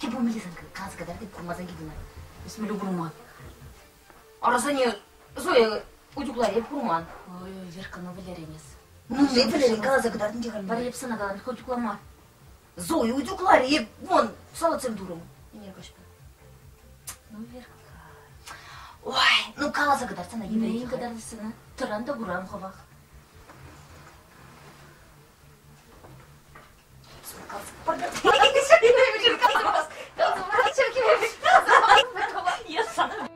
Кем пулмалли каласа кӑтартып курмасан килтӗмӗр. Эс мӗнле курман? Арасане Зоя утюгларӗ эп курман. Ой, Верка, ну вӗлерен эс. Ну, мӗн вӗлерен каласа кӑтартӑн те халь. Вара эп сана калам, хӑть утюглама. Зоя утюгларӗ, эп вон салатсем турӑм. Ӗнер каҫпа. Ну, Верка. Ой, ну каласа кӑтартсана Мӗн кӑтартсана? Тӑран та курам хӑвах. Я сана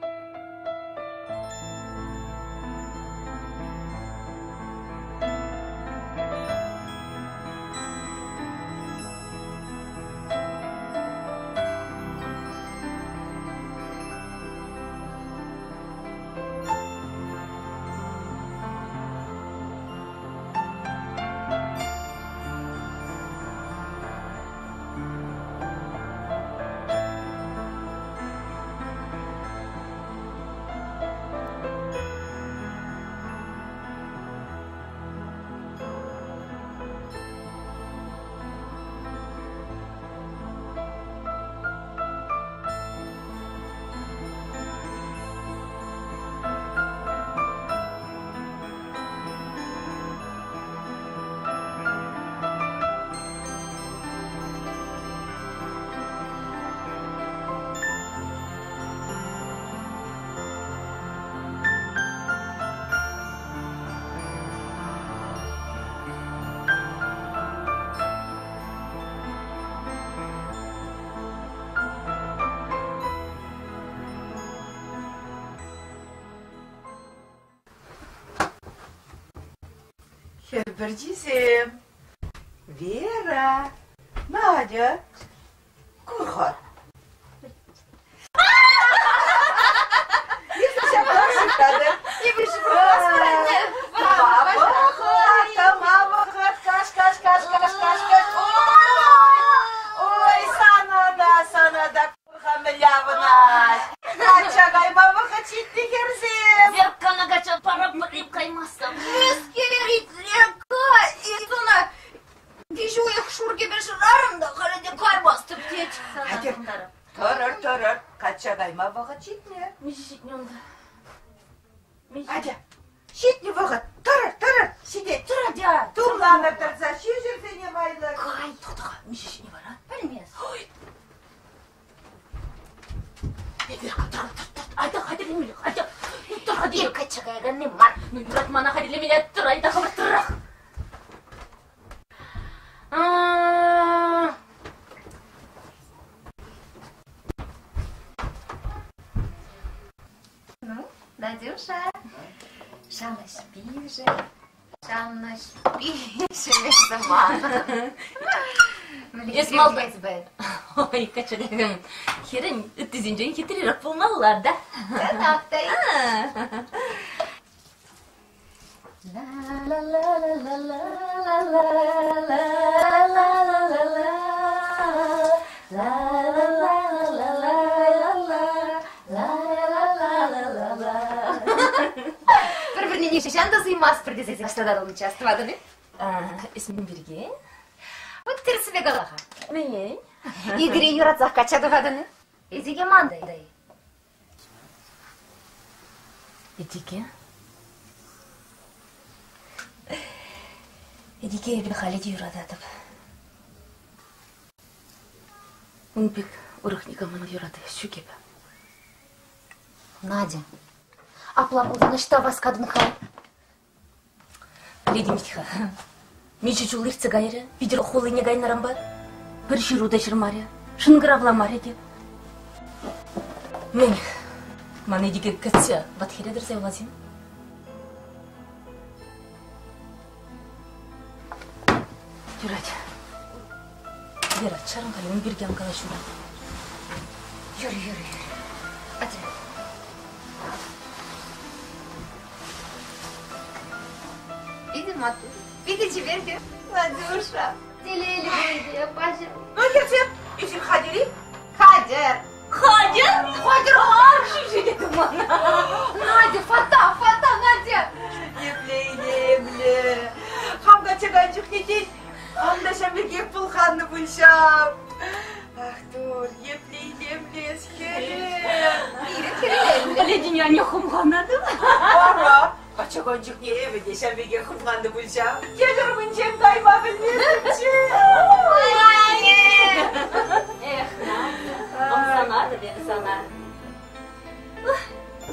Хӗр пӗрчисем, Вера, Надя, кур-ха. Каш, каш, каш, каш, каш, каш. Ой, сана та, сана та кур-ха мӗн авӑнать. Качча кайма вӑхӑт ҫитнӗ хӗрсем. Верккана качча парап каймастӑм. Мӗскер итле-ка, эс ӑна виҫ уйӑх шур кӗпе шырарӑм та халӗ те каймастӑп тет. Атя, тӑрӑр, тӑрӑр, качча кайма вӑхӑт ҫитнӗ. Миҫе ҫитнӗ унта? Атя, ҫитнӗ вӑхӑт, тӑрӑр, тӑрӑр, ҫитет. Тӑр, атя. Тумланӑр тӑрса ҫӳҫӗрсене майлӑр. Кай, тӑхта-ха, миҫе ҫитнӗ вара? Пӗлмес. Ой. Верка, тӑр, тӑр, тӑр, айта хатӗрлемелле, айта. Ну, тӑр, хатӗрле. Эп качча каяканни мар. Ну, юрать мана хатӗрлемелле, тӑр, айта хӑвӑртрах. Ну, Надюша, шанӑҫ пише, шанӑҫ пише мана. Эс малтан... Ой, качча хӗрӗн ыттисенчен хитререх пулмалла, да? Так та. Пӗр-пӗрне нихӑҫан та суймастпӑр тесе калаҫса татӑлнӑччӗ, астӑватӑн-и? Эс мӗн пирки? Вот тӗрӗссипе кала-ха. Мӗн? Игоре юратсах качча тухатӑн-и? Эсике ман-та-и? Эдике? Эдике эпӗ халӗ те юрататӑп. Ун пек урӑх никамӑн юратас ҫук эпӗ. Надя, апла пулсан ӑҫта васкатӑн-ха? Пӗлетӗн-ха, миҫе ҫул иртсе кайрӗ, Питӗр хулине кайнӑранпа пӗр ҫыру та ҫырмарӗ, шӑнкӑравламарӗ те. Мӗн, ман Эдике кӗтсе ват хӗре тӑрса юлас-им? Юрать. Вера, чарӑн-ха, ун пирки ан калаҫу. Юрӗ, юрӗ, юрӗ. Атя. Питӗ маттур, питӗ чипер хӗр. Надюша, телейлӗ пулчӗ, аппаҫӑм. Ну, хӗрсем, эсир хатӗр-и? Хатӗр! Хатӗр? Хатӗр мар шӳшӗ мана. Надя, фата, фата, Надя! Епле илемлӗ. Хам качча кайнӑ чухне тен, хам та ҫав пекех пӑлханнӑ пуль ҫав. Ах, Турӑ. Маттур, епле илемлӗ эс, хӗрӗм. Пирӗн хӗреллӗ. Пӗлетӗн, анне хумханатӑп. Ара, качакан чухне эпӗ те ҫав пекех хумханнӑ пуль ҫав. Тетӗр умӗнчен кайма пӗлместӗмччӗ. Эх, Надя, ӑмсанатӑп эпӗ сана.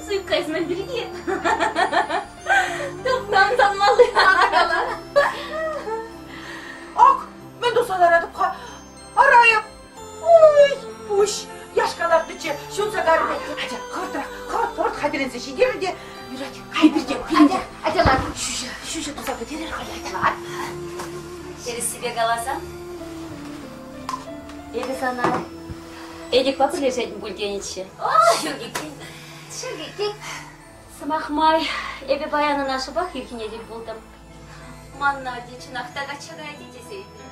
Суйкка эс мӗн пирки? Тупнӑ ӑмсанмалли. Ак, мӗн туса ларатӑп-ха? Ара эп, ой, пуҫ, яшка лартнӑччӗ, ҫунса каррӗ. Атя, хӑвӑртрах, хӑвӑрт, хӑвӑрт хатӗрленсе ҫитерӗр те. Юрать, кай пирте, Атя, атя лар. Ҫӳҫе, ҫӳҫе туса пӗтерер халь, атя. Лар. Тӗрӗссипе каласан, эпӗ сана Эдикпа пӗрлешетӗн пуль тенӗччӗ. Ҫук иккен. Ҫук иккен. Сӑмах май, эпӗ паян ӑна шӑпах ирхине тӗл пултӑм. Ман Надя чӑнах та качча каять-и тесе ыйтрӗ.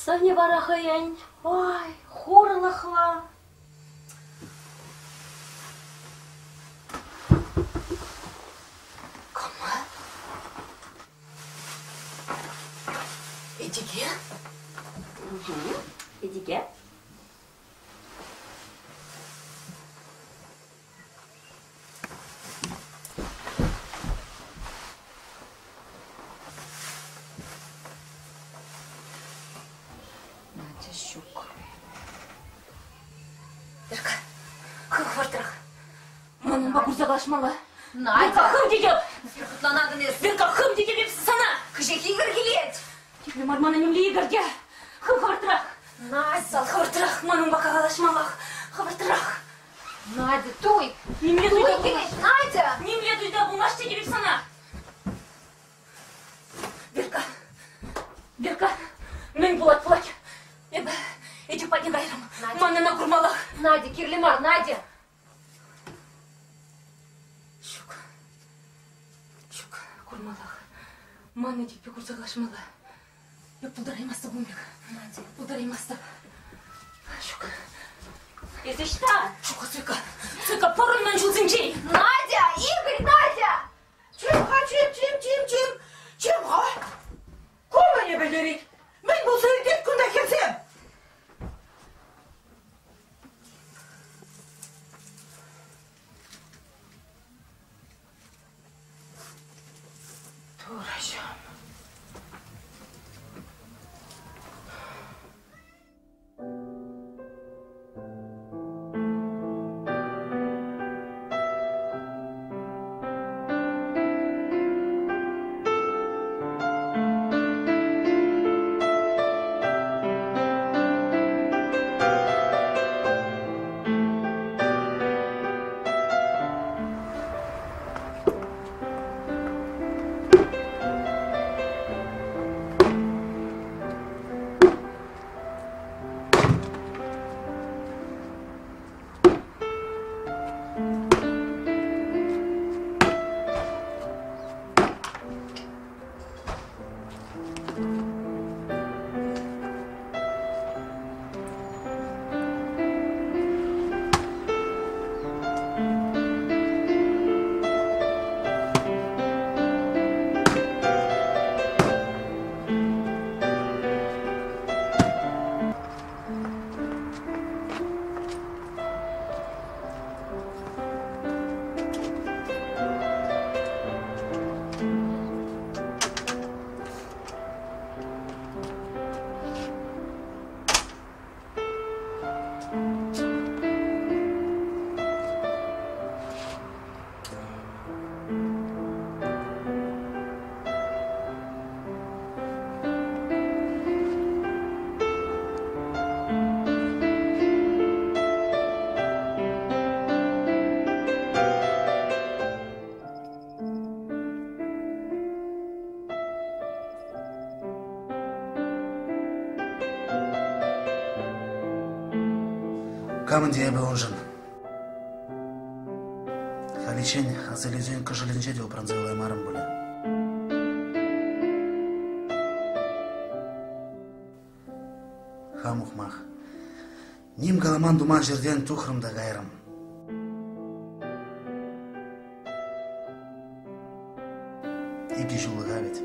Сӑнӗ вара хӑйӗн, ой, хурлӑхлӑ. Кама? Эдиге? Эдиге? Надя ҫук. Верка, хӑвӑртрах. Ман унпа курса калаҫмалла. Надя! Верка, хым тетӗп! Хӑтланатӑн эс. Верка, хым тетӗп эп сана! Кӗҫех Игорь килет. Кирлӗ мар мана нимле Игорь те. Хым хӑвӑртрах. Надя! Хӑвӑртрах, ман унпа калаҫмаллах. Хӑвӑртрах. Надя, туй! Нимле Туй туйта килет, Надя! Нимле туйта пулмасть тетӗп эп сана. Верка, Верка, мӗн пулать пулать? Эпӗ Эдик патне кайрӑм. Надя. Ман ӑна курмаллах. Надя, кирлӗ мар, Надя! Ҫук. Ҫук, курмаллах. Ман Эдикпе курса калаҫмалла. Эп пултараймастӑп ун пек. Надя. Пултараймастӑп. Ҫук. Эс ӑҫта? Ҫук, Суйка. Суйка, пӑрӑн ман ҫулсенчен! Надя! Игорь, Надя! Чим-ха, чим, чим, чим, чим. Чим-ха. Ку мӗне пӗлтерет? Мӗн пулса иртет кунта, хӗрсем? Турӑҫӑм. Камӑн те эпӗ уншӑн. Халиччен асилӳсен кӑшӑлӗнче те упранса юлаймарӑм пулӗ. Хам ухмах. Ним каламан-туман ҫӗртен тухрӑм та кайрӑм. Икӗ ҫуллӑха вӗт.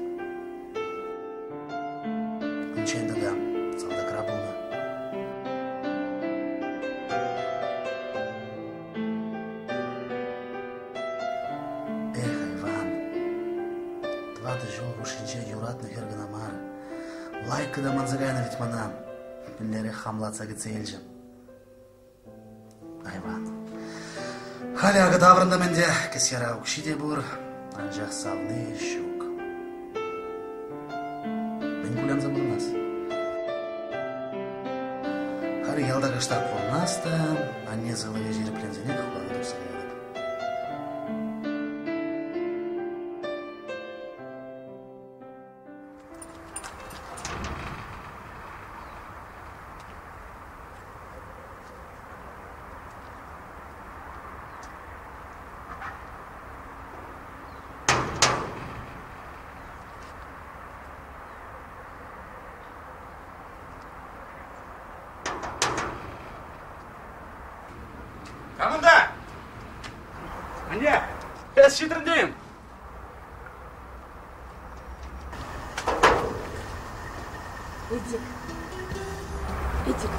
Унччен тата салтакра пулнӑ. Эх, Иван, тӑватӑ ҫул хушшинче юратнӑ хӗр кӑна мар, лайка та манса кайнӑ вӗт мана, мӗнлерех хамлатса кӗтсе илчӗ. Айван. Халӗ акӑ таврӑнтӑм ӗнтӗ, кӗсьере укҫи те пур, анчах савни ҫук. Мӗн кулянса пурӑнас? Халӗ ялта кӑштах пурӑнас та, анне сывлӑхӗ ҫирӗпленсенех хулана тухса каятӑп. Кам унта? Анне, эс ҫитрӗн тейӗн. Эдик. Эдик.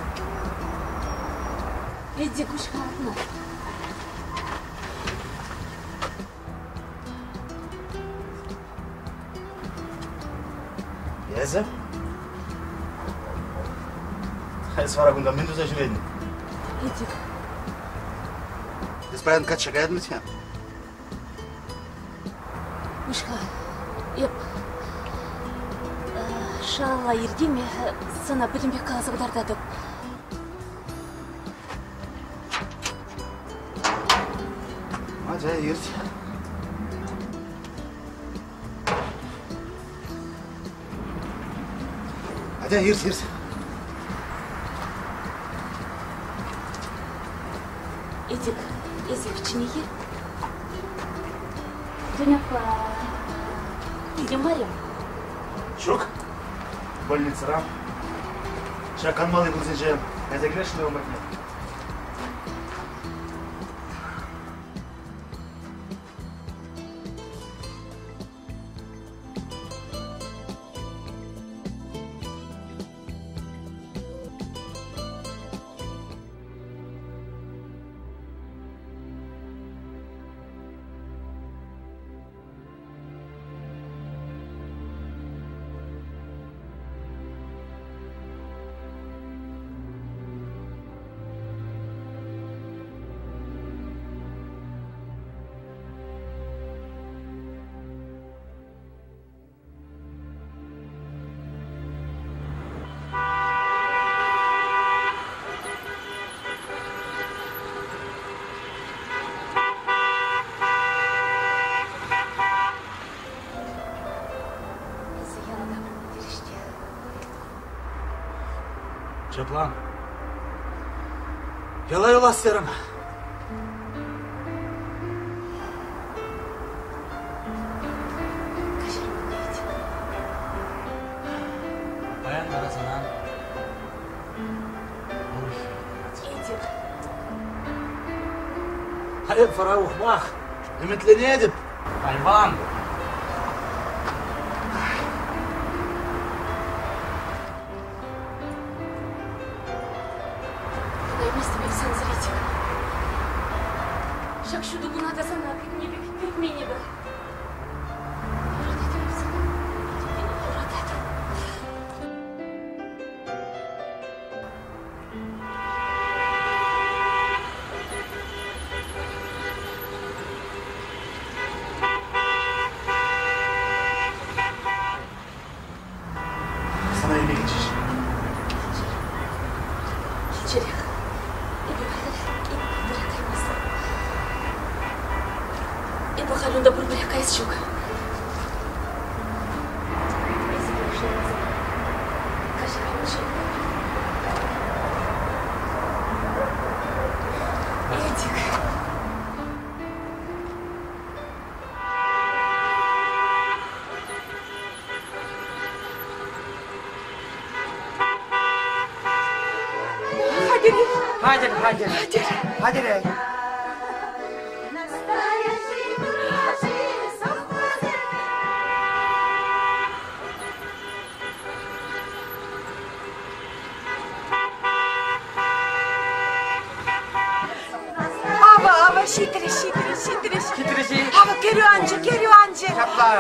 Эдик, куҫ хӑватна. Эсӗ? Эс вара кунта мӗн туса ҫӳретӗн? Эдик. Эс паян качча каятӑн-ҫке? Мишка, эп шалла иртеме сана пӗтӗмпех каласа кӑтартатӑп. Атя, ирт. Атя, ирт, ирт. Эдик, эсӗ пӗчченех-и? Дуняпа килте мар-им? Ҫук, больницӑра. Ҫак канмалли кунсенче кайса килесшӗн ун патне. Эсӗ яла таврӑннӑ терӗҫ-те. Ҫапла. Яла юлас терӗм. Паян вара сана Эдик. Эп вара ухмах. Ӗмӗтленетӗп. Айван. Пулаймастӑп эп сансӑр, Эдик. Ҫак ҫутӑ куна та сана кӗтне пек кӗтмен эпӗ. Юрататӑп эп сана. Юрататӑп. Сана илме килчӗҫ. Килчӗрех. Эпӗ пӗрех каймастӑп. Эпӗ халь унта пурпӗрех каяс ҫук. Эсӗ пулӑшаймасӑр каҫараймӑн-ши? Эдик. Хатӗрех! Хатӗр, хатӗр. Хатӗр. Ава, ава, ҫитрӗ, ҫитрӗ, ҫитрӗ. Ҫитрӗ-ши? Ава, кӗрӳ анчӗ, кӗрӳ анчӗ. Ҫапла.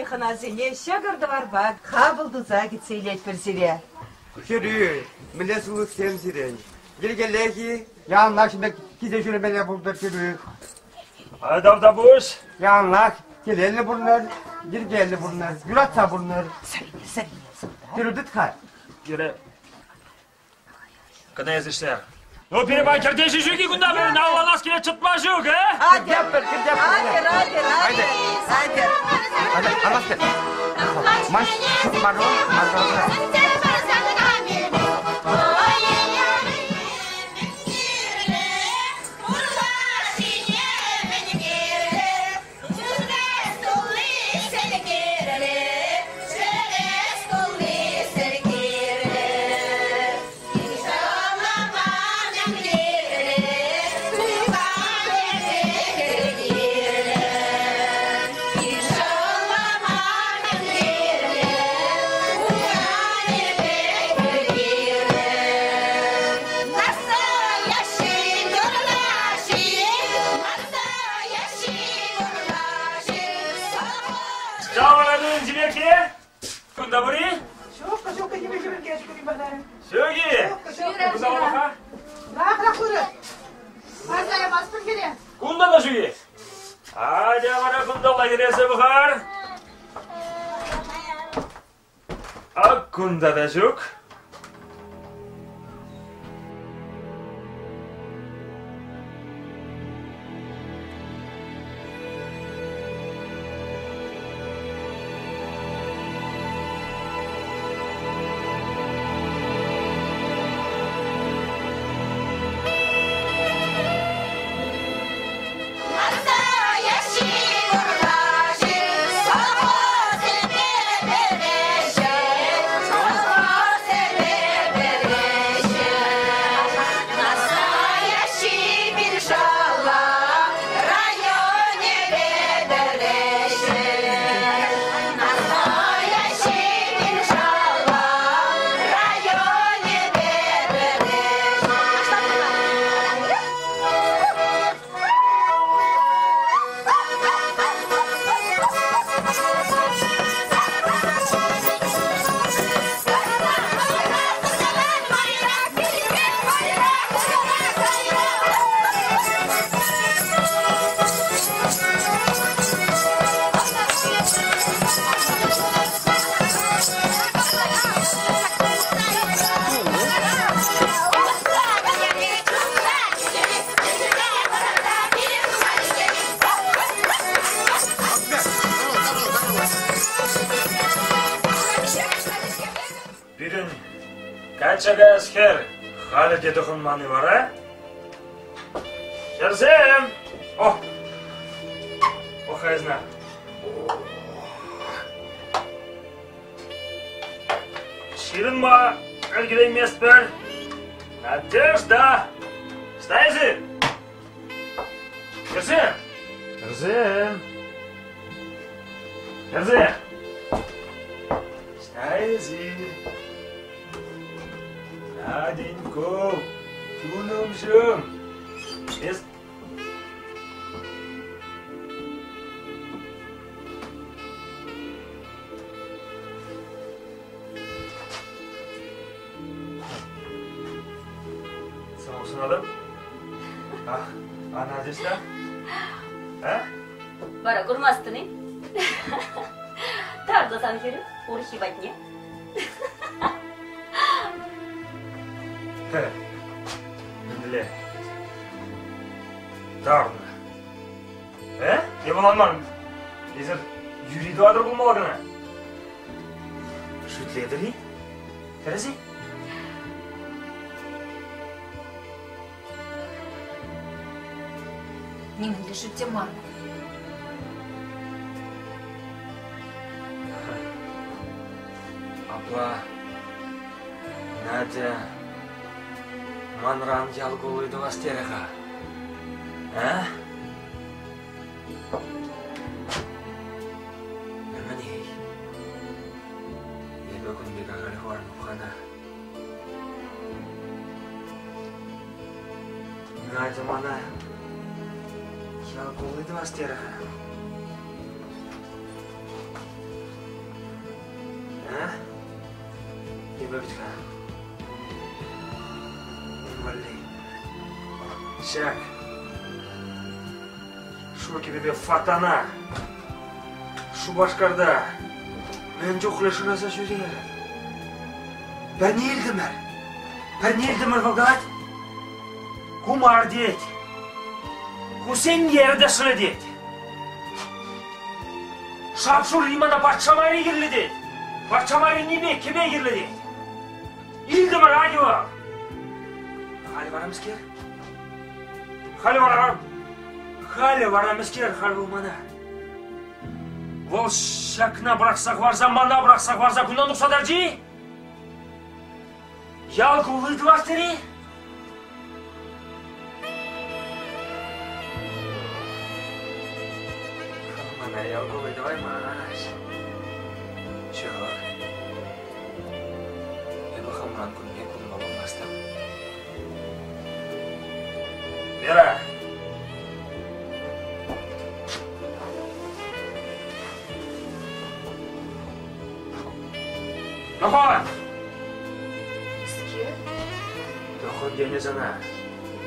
хӑнасене ҫӑкӑр-тӑварпа хапӑл туса кӗтсе илетпӗр сире. Хӗрӳ, мӗнле сывлӑхсем сирӗн? Йӗркеллех-и? Яланах ҫын пек килсе ҫӳремелле пултӑр хӗрӳ. Тавтапуҫ. Яланах телейлӗ пурӑнӑр, йӗркеллӗ пурӑнӑр, юратса пурӑнӑр. Сӗрне, сӗрне, Хӗрӳ тыт-ха. Кире. Кӑна эсӗ ӗҫлер. Ну, пире пай кӗртеҫҫӗ ҫук-и кунта пирӗн алланас килет чӑтма ҫук, э? Атьӑр, атьӑр, атьӑр, атьӑр, атьӑр. Ҫавӑнӑн тимерке? Кунта пур-и? Ҫук, ҫук, ҫук, ҫук, Ҫук-и? Кунта пӑха. Лах, пыры. Парса ямастпӑр хӗре. Кунта та ҫук-и? Атя вара кунталла кӗресе пӑхар. Ак кунта та ҫук. Пирӗн качча каяс хӗр халӗ те тӑхӑнман-и вара? Хӗрсем! О! Ох, я знаю. Ҫырӑнма ӗлкӗрейместпӗр. Надежда! Ӑҫта эсир? Хӗрсем! Хӗрсем! Хӗрсем! Ӑҫта эсир? Наденько, чунӑмҫӑм! Эс Сывлӑх сунатӑп. Ах, а Надежда? А? Вара курмастӑн-и? Тарлӑ сан хӗрӳ урӑххи патне. Мӗнле? Тарнӑ. Э? Эп ӑнланман. Эсир юри тӑватӑр пулмалла кӑна. Шӳтлетӗр-и? Тӗрӗс-и? Нимӗнле шӳт те мар. Апла, Надя манран ял кулли тӑвас терӗ-ха. А? Мӗн-эй? Эпӗ кун пек ахаль хӑвармӑп-ха Надя мана ял кулли тӑвас терӗ-ха. А? Эпӗ вӗт-ха. Ун валли. Ҫак шур кӗпепе фатана Шупашкарта мӗн чухлӗ шыраса ҫӳрерӗм. Пӗрне илтӗмӗр. Пӗрне илтӗмӗр вӑл калать. Ку мар тет. Ку сенкер тӗслӗ тет. Шап-шурри мана патша майри кирлӗ тет. Патша майриннипе кӗпе кирлӗ тет. Илтӗмӗр акӑ. Халӗ вара мӗскер? Халӗ вара... Халӗ вара мӗскер халь вӑл мана? Вӑл ҫакна пӑрахса хӑварса, мана пӑрахса хӑварса кунтан тухса тарчӗ-и? Ял кулли тӑвас тери? Мана ял кулли тӑваймасть. Ҫук. Эпӗ хамран кунне кулма памастӑп. Вера! Тӑхӑн! Мӗскер? Тӑхӑн тенӗ сана.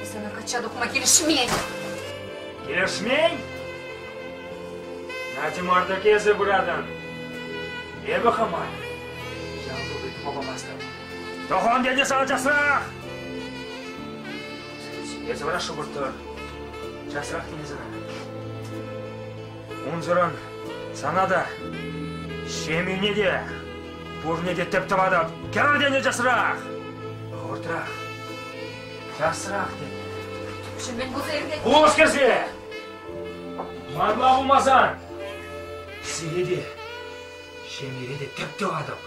Эпӗ сана качча тухма килӗшмен. Килӗшмен? Надя мар-тӑк эсӗ пыратӑн. Эпӗ хама ял тупма памастӑп. Тӑхӑн тенӗ сана часрах! Эсӗ вара шӑпӑрт тӑр. Часрах тенӗ сана. Унсӑрӑн сана та, ҫемйӳне те, пурне те тӗп тӑватӑп. Кӗр тенӗ часрах! Хӑвӑртрах. Часрах тенӗ. Мӗн пулса иртет? Пулӑш кӗрсе! Манла пулмасан сире те, ҫемьере те тӗп тӑватӑп.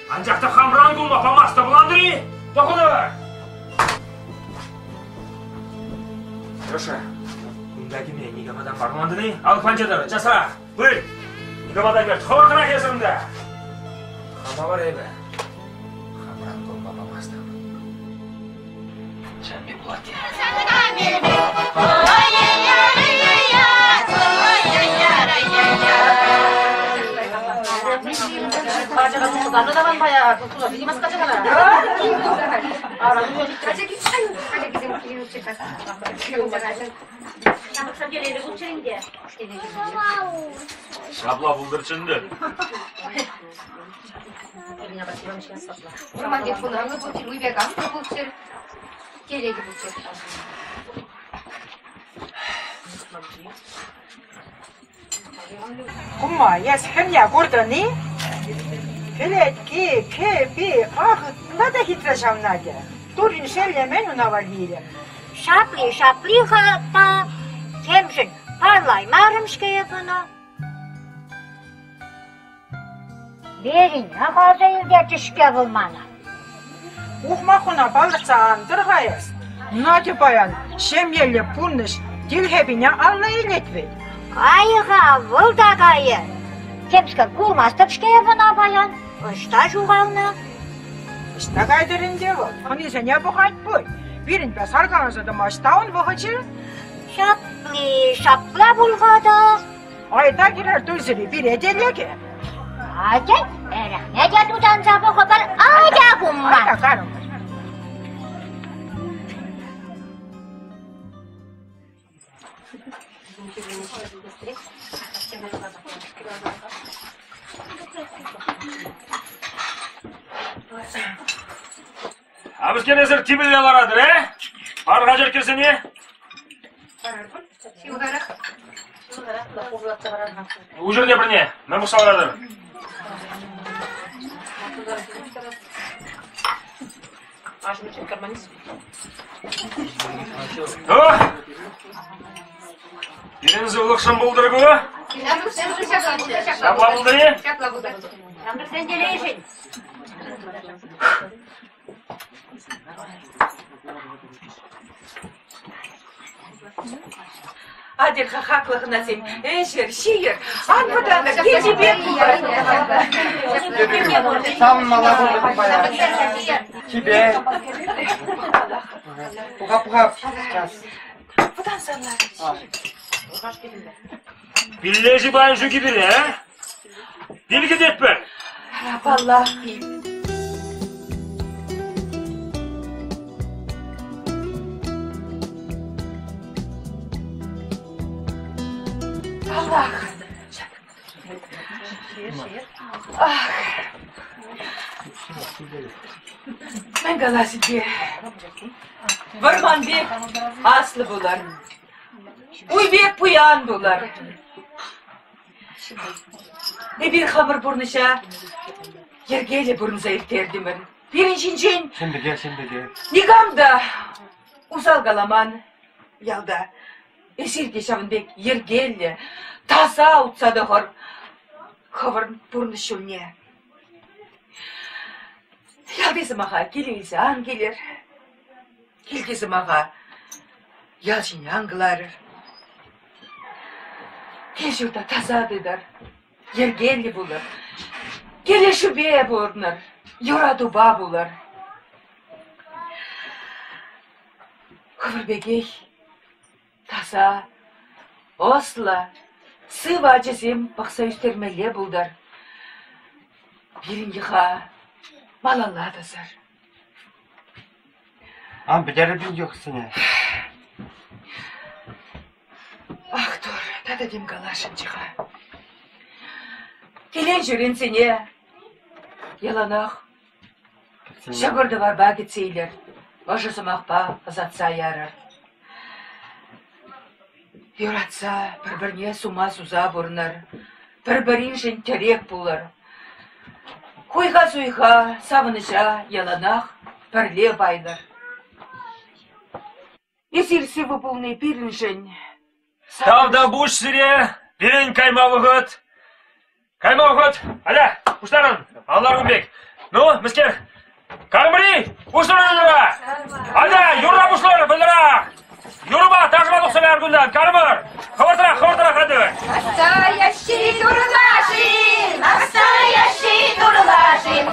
Анчах та хамран кулма памастӑп, Ландри! Тӑхӑнӑр! Леша, кунта кӗме никама та пармантӑн-и? Ал панчӑтӑр, часрах! Пыр! Никама та кӗрт, хӑвӑртрах эс унта! Хама вара эпӗ хамран кулма памастӑп. Ҫавӑн пек пулать. Ҫапла пултӑрччӗ ӗнтӗ. Вӑрман пек хунавлӑ пулччӑр, уй пек аслӑ пулччӑр, телейлӗ пулччӑр. Кумма, эс хӗрне куртӑн-и? Кӗлетки, кӗпи, ах, ытла та хитре ҫав Надя. Туррин шеллемен ӑна валли илем. Шапли, шапли-ха та, темшӗн паллаймарӑм-ҫке эп ӑна. Верине каласа илтерчӗ-ҫке вӑл мана. Ухмах ӑна палӑртса ан тӑр-ха эс. Надя паян ҫемьеллӗ пурнӑҫ тилхепине алла илет вӗт. Кайӗ-ха, вӑл та кайӗ. Темскер курмастӑп-ҫке эп ӑна паян. Ӑҫта ҫухалнӑ? Ӑҫта кайтӑр ӗнтӗ вӑл? Хӑнисене пӑхать пуль. Пирӗнпе саркаланса тӑма ӑҫта ун вӑхӑчӗ? Ҫапли ҫапла пуль-ха та. Айта килер туйсӑри пире те лекӗ. Атя, эрехне те тутанса пӑхӑпӑр, атя кумма. Айта карӑмӑр. Абыскенесӗр типӗлле ларатӑр, э? Пар-ха черккесене. Уҫӑр тепӗрне. Мӗн пӑхса ларатӑр? О! Пирӗн сывлӑхшӑн пултӑр ку. Ҫапла пултӑр-и? Ҫапла пултӑр. Ҫамрӑксен телейшӗн. Атьӑр-ха хаклӑ хӑнасем, ӗҫӗр, ҫийӗр, ан вӑтанӑр, килчӗпе Савӑнмалла пултӑм паян. Чипер. Пуха-пуха сейчас. Вӑтанса ларӗҫ. Пилле-ши паян ҫук-и пире, а? Пил кӗтетпӗр. Паллах. Паллах. Ах. Мӗн калас ӗнтӗ? Вӑрман пек аслӑ пулар. Уй пек пуян пулар. Эпир хамӑр пурнӑҫа йӗркеллӗ пурӑнса ирттертӗмӗр. Пирӗн ҫинчен Ҫын пике, ҫын пике. никам та усал каламан ялта. Эсир те ҫавӑн пек йӗркеллӗ, таса утса тӑхӑр хӑвӑрӑн пурнӑҫ ҫулне. Ялти сӑмаха киле илсе ан килӗр. Килти сӑмаха ял ҫине ан кӑларӑр. Кил-ҫурта таса тытӑр, йӗркеллӗ пулӑр. Килӗшӳпе пурӑнӑр, юратупа пулӑр. Хӑвӑр пекех таса, ӑслӑ, сывӑ ачасем пӑхса ӳстермелле пултӑр. Пирӗн йӑха малалла тӑсӑр. Ан пӗтерӗпӗр йӑхсене. Ах, Тур, тата тем каласшӑнччӗ-ха. Килен-ҫӳренсене яланах ҫӑкӑр-тӑварпа кӗтсе илӗр, ӑшӑ сӑмахпа ӑсатса ярӑр. Юратса, пӗр-пӗрне сума суса пурӑнӑр, пӗр-пӗриншӗн тӗрек пулӑр. Хуйха-суйха, савӑнӑҫа яланах пӗрле пайлӑр. Эсир сывӑ пулни пирӗншӗн Тавтапуҫ сире, пирӗн кайма вӑхӑт. Кайма вӑхӑт. Аля, пуҫтарӑн. Алла кун пек. Ну, мӗскер? Кармри, пуҫларӑн юрра! Аля, юрра пуҫлар, вӑйлӑрах! Юрӑпа ташӑпа тухса каяр кунтан, кармӑр! Хӑвӑртрах, хӑвӑртрах хатӗр! Настоящий дурлашин, настоящий дурлашин,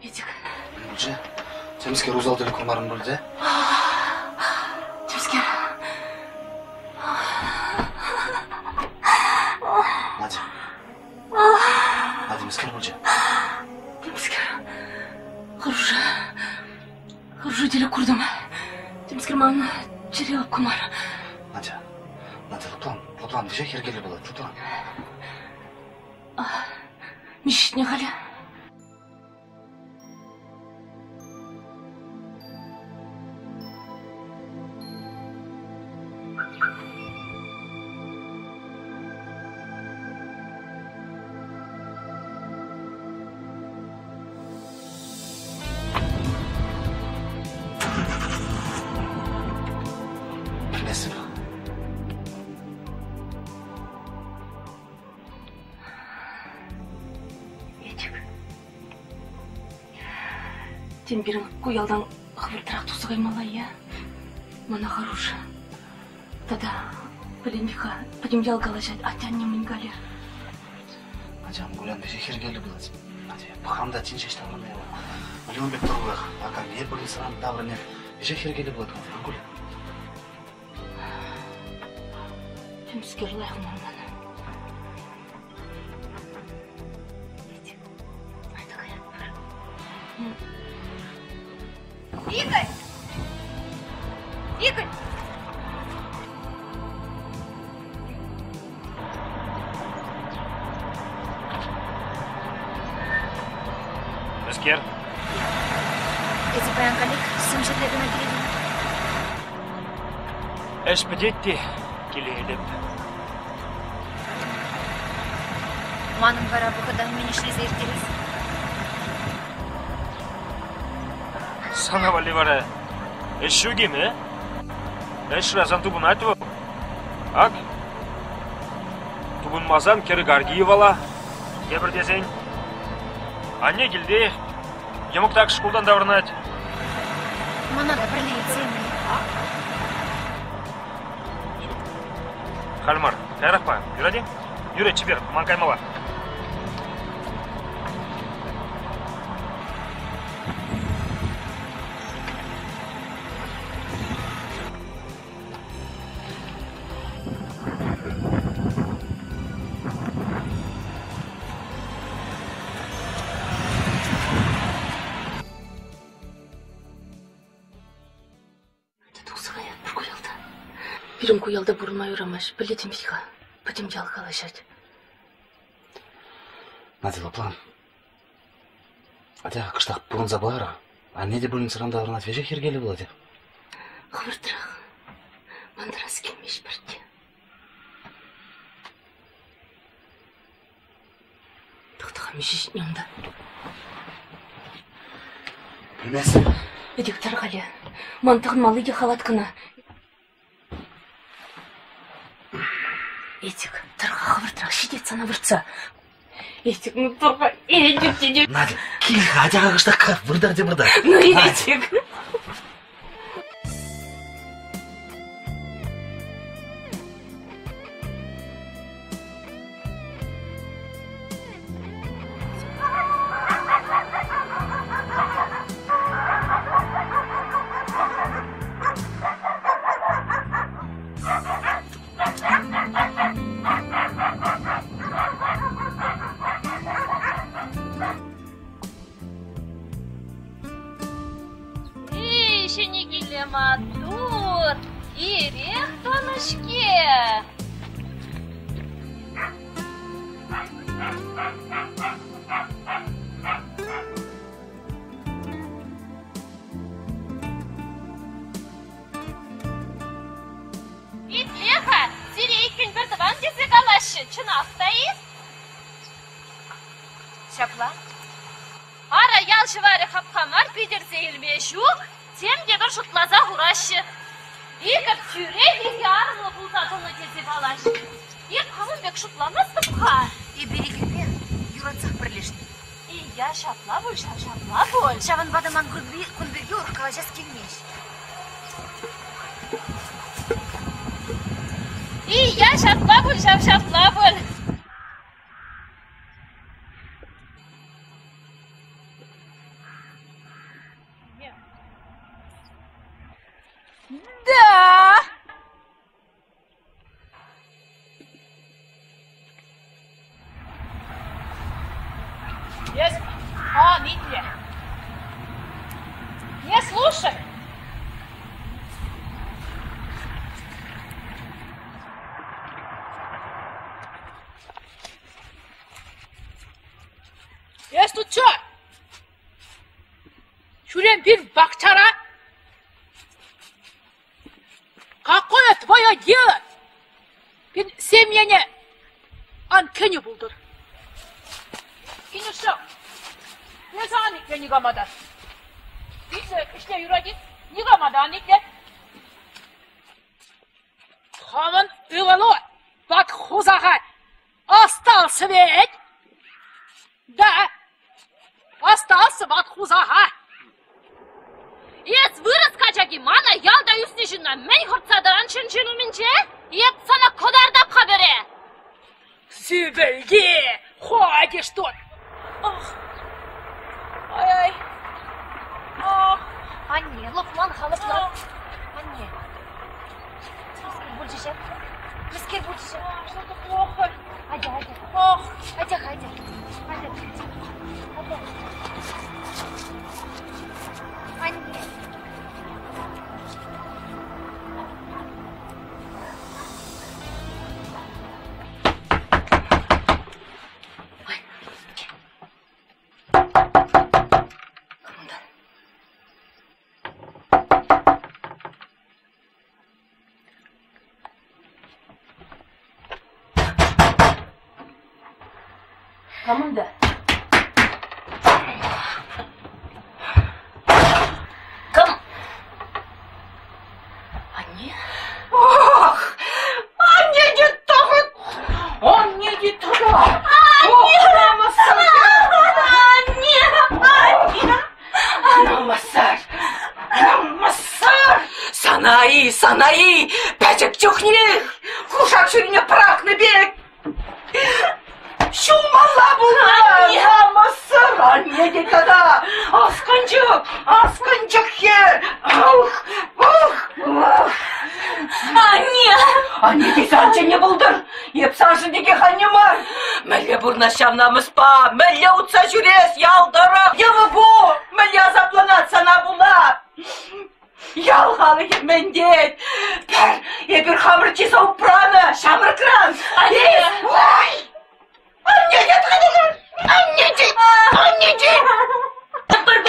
Эдик. Пулчӗ. Темскер усал тӗлӗк курмарӑн пуль те? Темскер. Надя. Надя, мӗскер пулчӗ? Темскер. Хӑрушӑ. Хӑрушӑ тӗлӗк куртӑм. Темскер ман чӗре лӑпкӑ мар. Надя, Надя, лӑплан, лӑплан, веҫех йӗркеллӗ пулать, лӑплан. Миҫ халӗ? Пӗлместӗп. Эдик. Тем пирӗн ку ялтан хӑвӑртрах тухса каймалла-и? Мана хӑрушӑ. Тата, пӗлен-ха, пӗтӗм ял калаҫать, атте-анне мӗн калӗ? Ачам, Гулян веҫех йӗркеллӗ пулать. Надя, пӑхам та тин ҫеҫ таврӑннӑ яла. Миллион пек тӑрулах, акамне больницӑран таврӑнӗ. Веҫех йӗркеллӗ пулать, Гуля. Темскер лайӑх мар мана. Айта каятпӑр. Игорь! Игорь! Мӗскер? Эсӗ паян каллех сӗм ҫӗрле кӑна килетӗн. Ӗҫ пӗтет те килетӗп. Манӑн вара вӑхӑта мӗн ӗҫлесе ирттерес? Сана валли вара ӗҫ ҫук-им, э? Ӗҫ шырасан тупӑнать вӑл. Ак, тупӑнмасан кӗрӗк арки йӑвала. Тепӗр тесен, анне килте, йӑмӑк так шкултан таврӑнать. Мана та пӗрле илсем. Халь мар, каярахпа, юрать-и? Юрать, чипер, ман каймалла. Тухса каятпӑр ку ялтан. Пирӗн ку ялта пурӑнма юрамасть, пӗлетӗн вӗт-ха, пӗтӗм ял калаҫать. Надя, лӑплан. Атя, кӑштах пурӑнса пӑхар. Анне те пульницӑран таврӑнать, веҫех йӗркеллӗ пулать. Хӑвӑртрах. Мантӑрас килмест пӗртте. Тӑхтӑха миҫе ҫитнӗ унта? Пӗлместӗп. Ӗтек тӑр-халӗ. Ман тӑхӑнмалли те халат кӑна. Этик, тӑр-ха хӑвӑртрах, ҫитет сана выртса. Этик, ну тӑр-ха, Этик тете. Надя, кил-ха, атя-ха кӑштах выртар те выртар. Ну, Этик. Эй, ҫӗнӗ киле маттур, ирех тӑнӑ-ҫке. Итле-ха, сире иккӗн пӗр тӑван тесе калаҫҫӗ, чӑнах та-и? Ҫапла. Ара, ял ҫӑварӗ хапха мар питӗрсе илме ҫук, тем те пӗр шутласа хураҫҫӗ. Икӗ тӳрех икӗ арӑмлӑ пулса тӑнӑ тесе калаҫҫӗ. Эп хамӑн пек шутламастӑп-ха. Эпир икӗпе юратсах пӗрлешнӗ. Ия, ҫапла пуль ҫав, ҫапла пуль. Ҫавӑнпа та ман кун пирки урӑх калаҫас килмест. Ия, ҫапла пуль ҫав, ҫапла пуль. Да! Yes. А, итле. Не слушай. Эс тут чё? Ҫӳрен пир пахчара? Какое твое дело? Пин семьене ан кӗнӗ пултӑр. Кинӗшӗ, эсӗ ан итле никама та. Итле, ӗҫле юрать-и? Никама та ан итле. Хӑвӑн ывӑлу ват хусаха остался ведь? Да, остался ват хусаха. Эс вырӑс качаки мана ялта ӳснӗ ҫынна мӗн хӑртса тӑран ҫын умӗнче? Эп сана кӑтартап-ха пӗре! Сӳпӗлти, ходишь тут. Ах, ай-ай, ах. Анне, лӑплан-ха, лӑплан. Анне, мӗскер пулчӗ ҫак? Мӗскер пулчӗ ҫак? Что-то плохо. Атя, атя. Ах. Атя-ха, атя. Атя. Атя. Анне. Камӑн та? Кам? Анне? Ох! Анне те тӑхӑт! Анне те тӑхӑт! Анне! Анне! Анне! Намӑссӑр! Намӑссӑр! Сана-и, сана-и, пӗчӗк чухнех кушак ҫурине пӑрахнӑ пек ҫулмалла пулнӑ! Намӑссӑр! Анне те тата! Аскӑнчӑк! Аскӑнчӑк хӗр! Ах! Ах! Ах! Анне! Анне тесе ан чӗннӗ пултӑр! Эп саншӑн текех анне мар! Мӗнле пурӑнас ҫав намӑспа? Мӗнле утса ҫӳрес ял тӑрӑх? Йӑмӑку! Мӗнле асапланать сана пула? Ял халӑхӗ мӗн тет? Пӗр эпир хамӑр чыса упранӑ ҫамрӑкран! Анне! Ой! Анне тет Анне тет! Анне тет!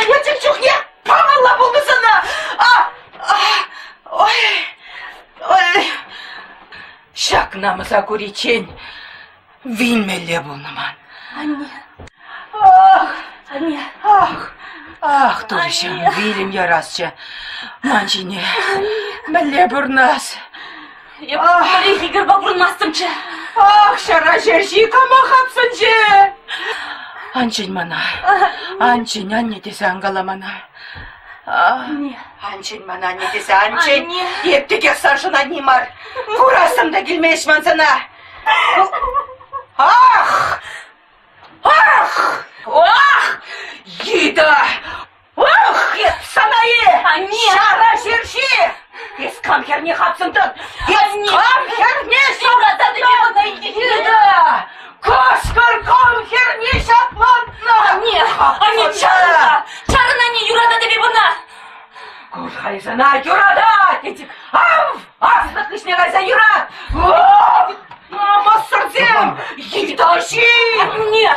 Пӗчӗк чухне памалла пулнӑ сана! А, а, ой, ой. Ҫак намӑса куриччен вилмелле пулнӑ ман. Анне. Ах, Анне. Ах, ах, турӑҫӑм, вилӗм ярасчӗ ман ҫине. Мӗнле пурнас? Эп пӗрех Игорьпа пурӑнмастӑмччӗ. Ах, ҫара ҫерҫи кама хапсӑнчӗ? Ан чӗн мана, ан чӗн, анне тесе ан кала мана. Ан чӗн мана, анне тесе ан чӗн. Эп текех саншӑн анне мар. Курассӑм та килмест ман сана. Ах! Ах! Ах! Йытӑ! Ах, эс сана-и! Анне! Ҫара ҫерҫи! Эс кам хӗрне хапсӑнтӑн? Эс кам хӗрне ҫапсӑнтӑн? Йытӑ! Кашкӑр кам хӗрне ҫаклатнӑ? Анне! Анне, чарӑн-ха! Чарӑн, анне, юрататӑп эп ӑна! Кур-ха сана, юратать! Ав! Аслӑк хыҫне кайса юрат! Ав! Намӑссӑрсем! Йытӑ-ши! Анне!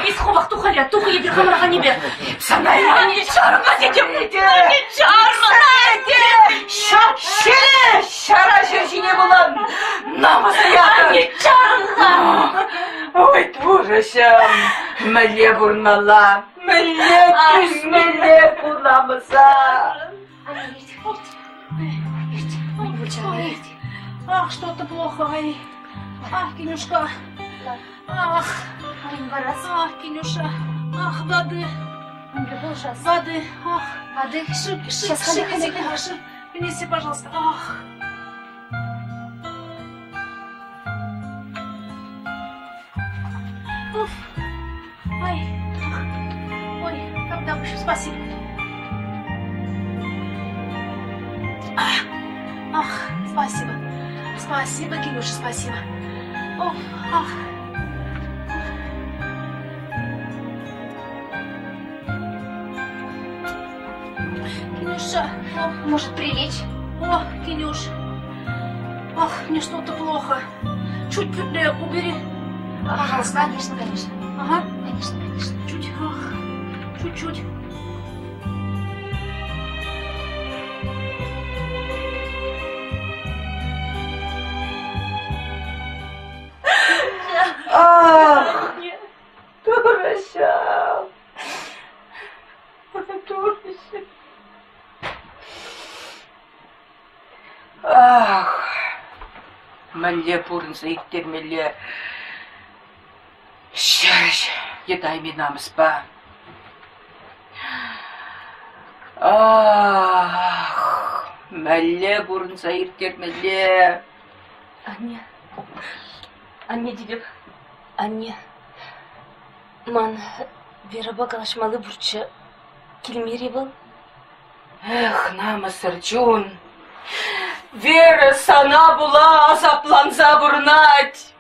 Эс хӑвах тухаля, тухӑ эпир хамӑр аннепе. Сана анне чарма тетӗп! Анне чарма! Ҫак ҫӗре ҫара ҫӗр ҫине пулан намӑса ятӑр! Анне чарӑн-ха! Ой, турӑҫӑм, мӗнле пурӑнмалла, мӗнле тӳсмелле ку намӑса? Ах, что-то плохо, ай. Ах, Кинюшка. Ах, ах, Кинюша. Ах, воды. Воды, ах. Воды. Шик, шик, шик, шик. Принеси, пожалуйста. Ах. Уф. Ай. Ой, когда еще спасибо. Ах, ах, спасибо. Спасибо, Кирюша, спасибо. Ох, ах. Кирюша, ох, может прилечь? О, Кирюш, ах, мне что-то плохо. Чуть убери. Пожалуйста, конечно, конечно. Ага. Конечно, конечно. Чуть, ах, чуть-чуть. Ах, Турӑҫӑм! Турӑҫӑм! Ах, мӗнле пурӑнса ирттермелле ҫӗр йӑтайми намӑспа. Ах, мӗнле пурӑнса ирттермелле? Анне, анне тетӗп, анне, ман Верӑпа калаҫмалли пурччӗ. Килмерӗ вӑл? Эх, намӑссӑр чун! Вера сана пула асапланса пурӑнать.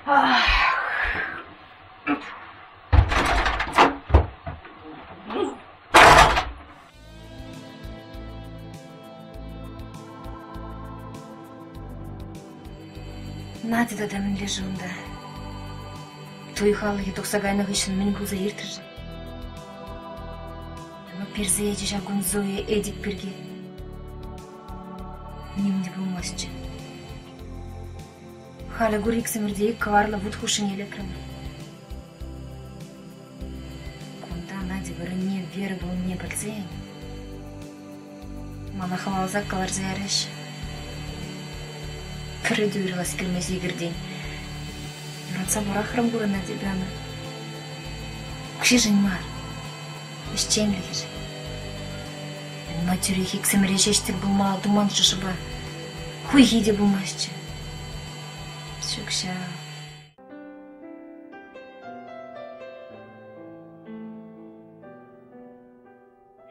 Ах. Надя тата мӗнле-ши унта? Туй халӑхӗ тухса кайнӑ хыҫҫӑн мӗн пулса иртрӗ-ши? Ну, персе ячӗ ҫав кун Зоя Эдик пирки. Ним те пулмастчӗ. Халӗ кур иксӗмӗр те ик кӑварлӑ вут хушшине лекрӗмӗр. Кунта Надя вырӑнне Вера пулнине пӗлсен мана хӑваласа кӑларса ярӗҫ. Пӗрре те уйрӑлас килмест Игорьтен. Юратса пӑрахрӑм курӑнать эпӗ ӑна. Укҫишӗн мар, ӗҫченлӗхӗшӗн. Мӗн-ма тӳрех иксӗмӗре ҫеҫ тӗл пулмалла туман-ши шӑпа? Хуйхи те пулмастчӗ. Ҫук ҫав.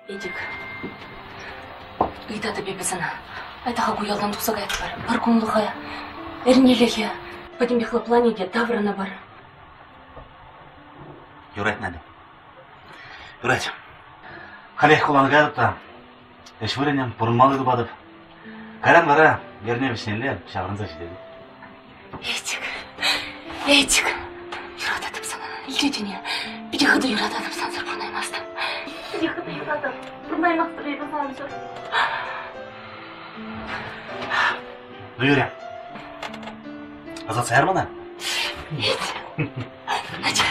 Эдик, ыйтатӑп эпӗ сана. Айта-ха ку ялтан тухса каятпӑр. Пӗр кунлӑха, эрнелӗхе. Пӗтӗмпех лӑпланӗ те таврӑнӑпӑр. Юрать, Надя. Юрать. Халех хулана каятӑп та ӗҫ вырӑнӗ пурӑнмалли тупатӑп. Кайран вара эрне вӗҫнелле ҫаврӑнса ҫитетӗп. Эдик, Эдик, юрататӑп сана, илтетӗн-и? Питӗ хытӑ юрататӑп, сансӑр пурӑнаймастӑп. Питӗ хытӑ юрататӑп, пурӑнаймастӑп эпӗ сансӑр. Ну, Юря, ӑсатса яр мана. Эдик, атя.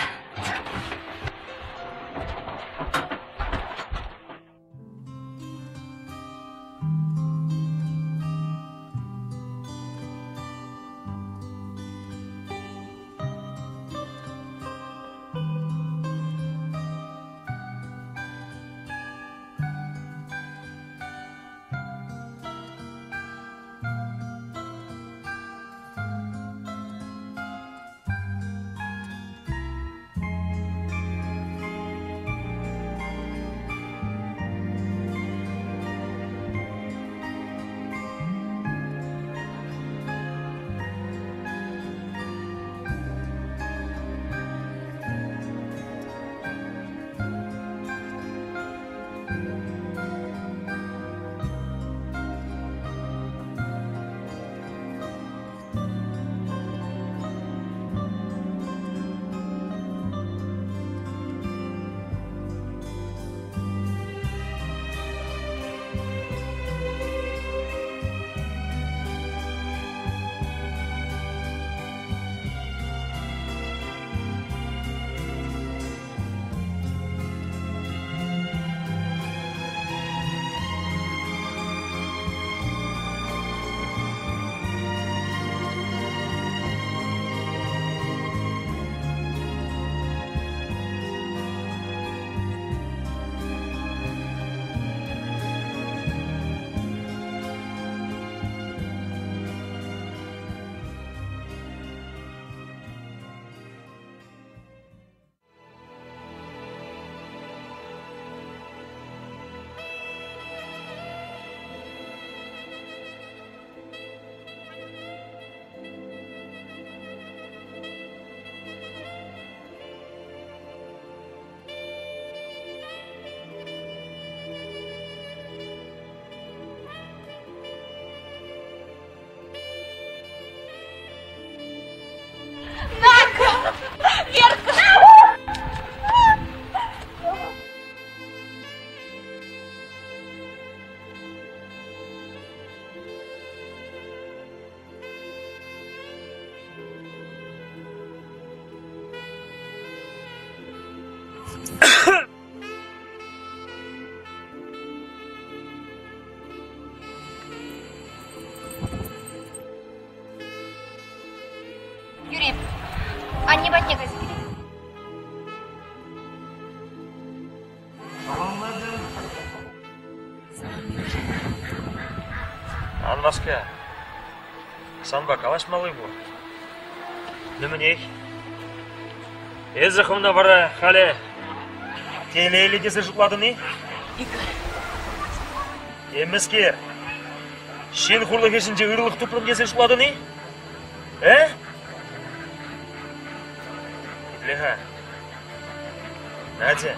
Надя! Верка! Юрий, анне патне кайса килет. Ан васка. Санпа калаҫмалли пур. Мӗнех? Эсӗ хӑвна вара халӗ телейлӗ тесе шутлатӑн-и? Игорь. Темӗскер. Ҫын хурлӑхӗ ҫинче ырлӑх тупрӑм тесе шутлатӑн-и? Э? Итле-ха. Надя,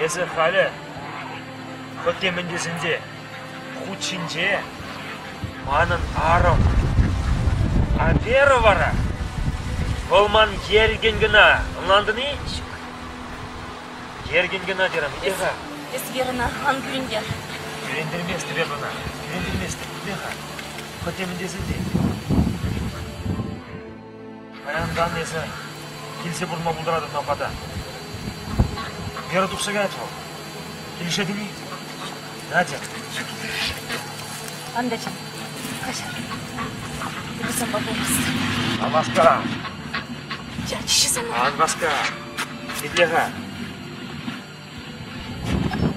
эсӗ халӗ хӑть те мӗн тесен те хут ҫинче манӑн арӑм. А Вера вара вӑл ман еркӗн кӑна, ӑнлантӑн-и? Ҫук. Еркӗн кӑна терӗм, итле-ха. Эс Верӑна ан кӳрентер. Кӳрентерместӗп эп ӑна, кӳрентерместӗп, итле-ха. Хӑть те мӗн тесен те. Ҫавӑнтан эсӗ килсе пурӑнма пултаратӑн ман пата. Вера тухса каять вӑл. Килӗшетӗн-и? Надя. Ан та чӗн. Каҫар. Эпӗ санпа пулмастӑп. Ан васка. Чӗрчӗ сана. Ан васка. Итле-ха.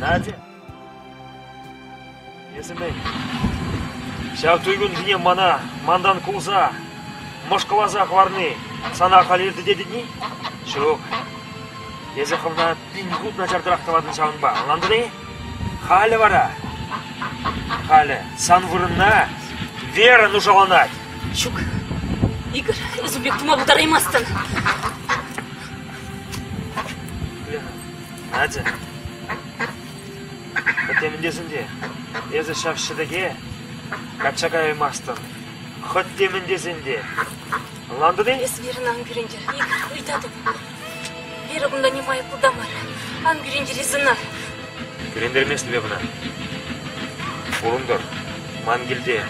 Надя. Эсӗ мӗн? Ҫав туй кунхине мана мантан кулса, мӑшкӑласа хӑварни сана халь иртӗтетӗн-и? Ҫук. Эсӗ хӑвна пин хут начартарах тӑватӑн ҫавӑнпа, ӑнлантӑн-и? Халӗ вара, халӗ сан вырӑнна Вера нушаланать. Ҫук, Игорь, эс ун пек тума пултараймастӑн. Надя, Хӑть темӗн те, эсӗ ҫав ҫӗтӗке качча каяймастӑн. Хӑть темӗн тесен те. Ӑнлантӑн-и? Эс Верӑна ан кӳрентер. Игорь, ыйтатӑп. Вера кунта ним айӑплӑ та мар. Ан кӳрентер эс ӑна. Кӳрентерместӗп эп ӑна. Пурӑнтӑр ман килте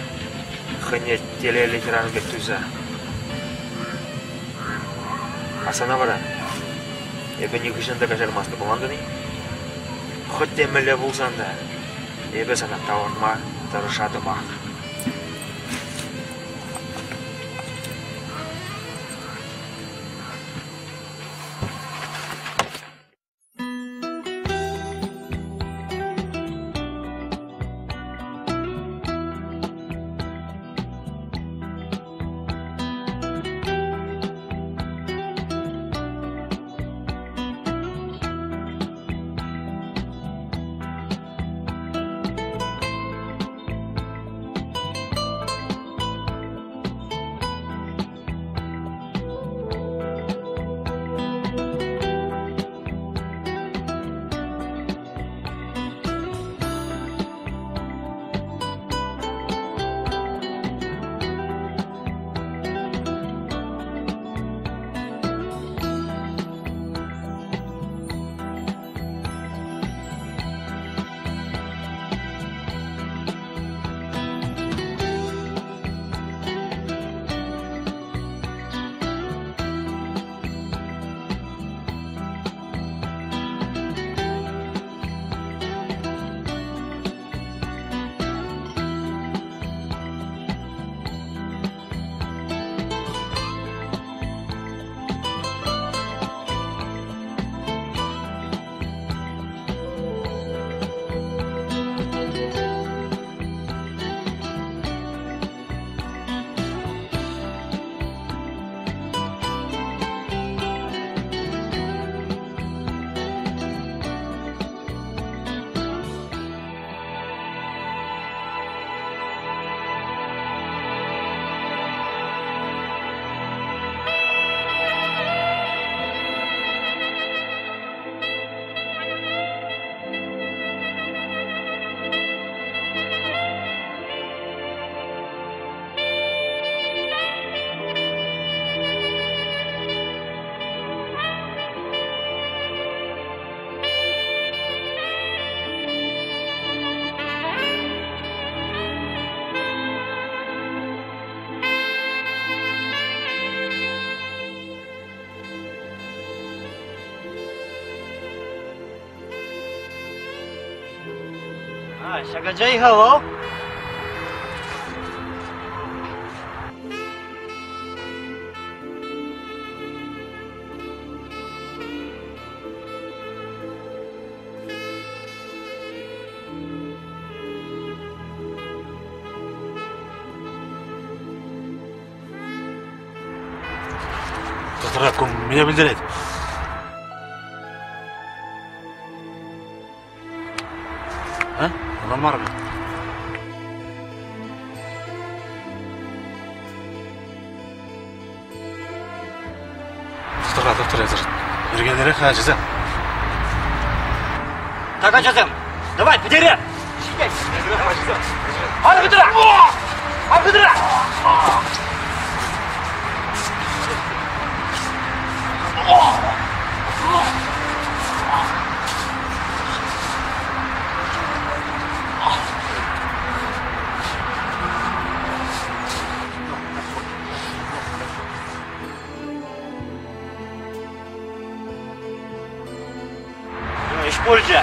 хӑйне телейлӗ хӗрарӑм пек туйса. А сана вара эпӗ нихӑҫан та каҫармастӑп, ӑнлантӑн-и? Хӑть те мӗнле пулсан та эпӗ сана тавӑрма тӑрӑшатӑпах. Ҫак ача-и-ха вӑл? Тӑтӑрах кун мӗне пӗлтерет? А? Ӑнланмарӑм. Тӑхтӑр-ха, тӑхтӑр эсӗр. Йӗркеллӗрех ачасем. Так, ачасем, давай, пӗтерер! Ҫитет! Ан хытӑра! Ан хытӑра! пулчӗ.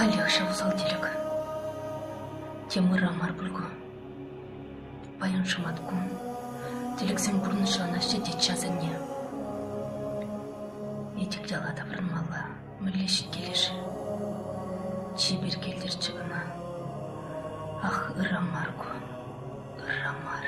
Каллех ҫав усал тӗлӗк. Тем ырра мар пуль ку. Паян шӑматкун. Тӗлӗксем пурнӑҫланаҫҫӗ тет асанне. Этик яла таврӑнмалла. Мӗнле ҫиткеле-ши? Чипер килтӗрччӗ кӑна. Ах, ырра мар ку, ырра мар.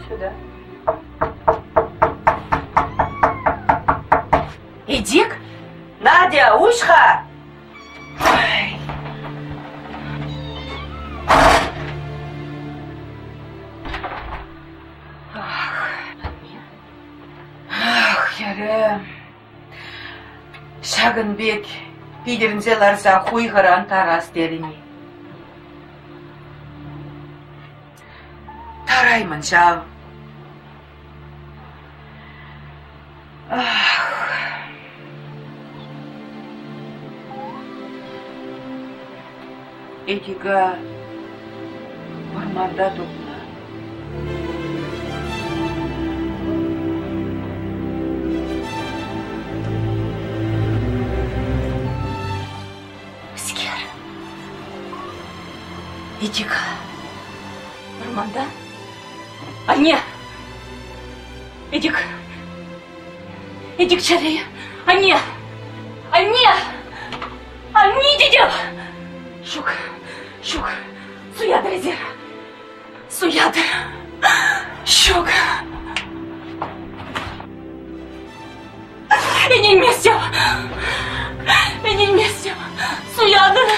Сюда. Эдик? Надя, уҫ-ха! Ах, хӗрӗм, ҫакӑн пек питӗрӗнсе ларса хуйхӑран тарас терӗн-и? Тараймӑн ҫав. Ах. Эдика вӑрманта тупнӑ. Скер. Эдика. Вӑрманта? Анне! Эдик! Эдик чӗри! Анне! Анне! Анне тетӗп! Ҫук, ҫук, суятӑр эсир. Суятӑр. Ҫук. Ӗненместӗп. Ӗненместӗп. Суятӑр.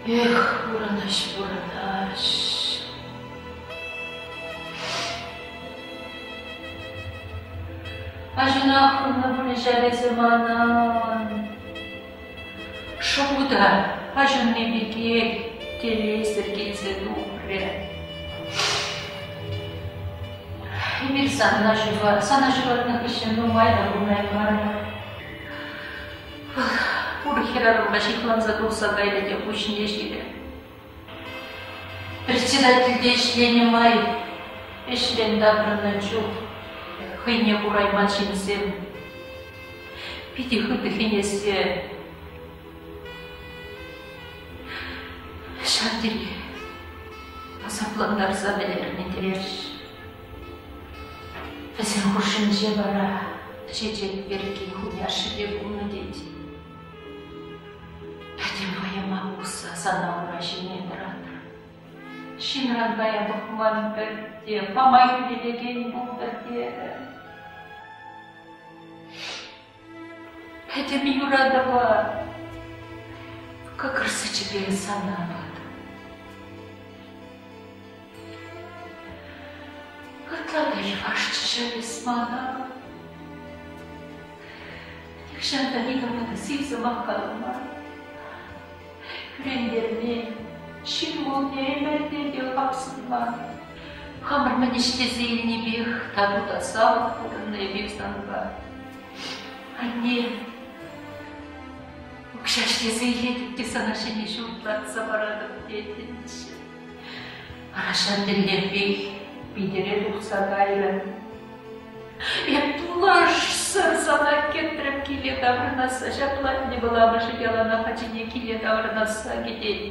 Эх, пурӑнӑҫ, пурӑнӑҫ. Аҫуна хунӑ пулӗ ҫав эсӗ манӑн. Шӑпу та аҫунни пекех телейсӗр килсе тухрӗ. Эпир сана сана ҫуратнӑ хыҫҫӑн нумай та пурӑнаймарӑмӑр. Пур хӗрарӑмпа ҫыхланса тухса кайрӗ те пуҫне ҫирӗ. Председательте ӗҫленӗ май ӗҫрен таврӑннӑ чух хӑйне курайман ҫынсем питӗ хытӑ хӗнесе ҫав тери асаплантарса вӗлернӗ терӗҫ. Вӗсен хушшинче вара Чечек Веркки хуняшшӗ те пулнӑ тет. Пӗтӗм вӑйӑма пухса сана ура ҫине тӑратрӑм. Ҫынран кая пӑхман пӗртте, хама хӳтӗлекен пултӑр терӗ. Пӗтӗм юратӑва кӑкӑр сӗчӗпе сана патӑм. Ытла та йӑвашчӗ ҫав эс мана. Нихҫан та никама та сив сӑмах каламан. Кӳрентермен, ҫын мулне ӗмӗрте те хапсӑнман. Хамӑр мӗн ӗҫлесе илнипех тату та савӑк пурӑннӑ эпир санпа. Анне, укҫа ӗҫлесе илетӗп те сана ҫӗнӗ ҫурт лартса паратӑп тетӗнччӗ. Вара ҫав тӗллевпех Питӗре тухса кайрӑм. Эп лӑшсӑр сана кӗтрӗм киле таврӑнасса, ҫапла ӗнтӗ вӑл амӑшӗ яланах ачине киле таврӑнасса кӗтет.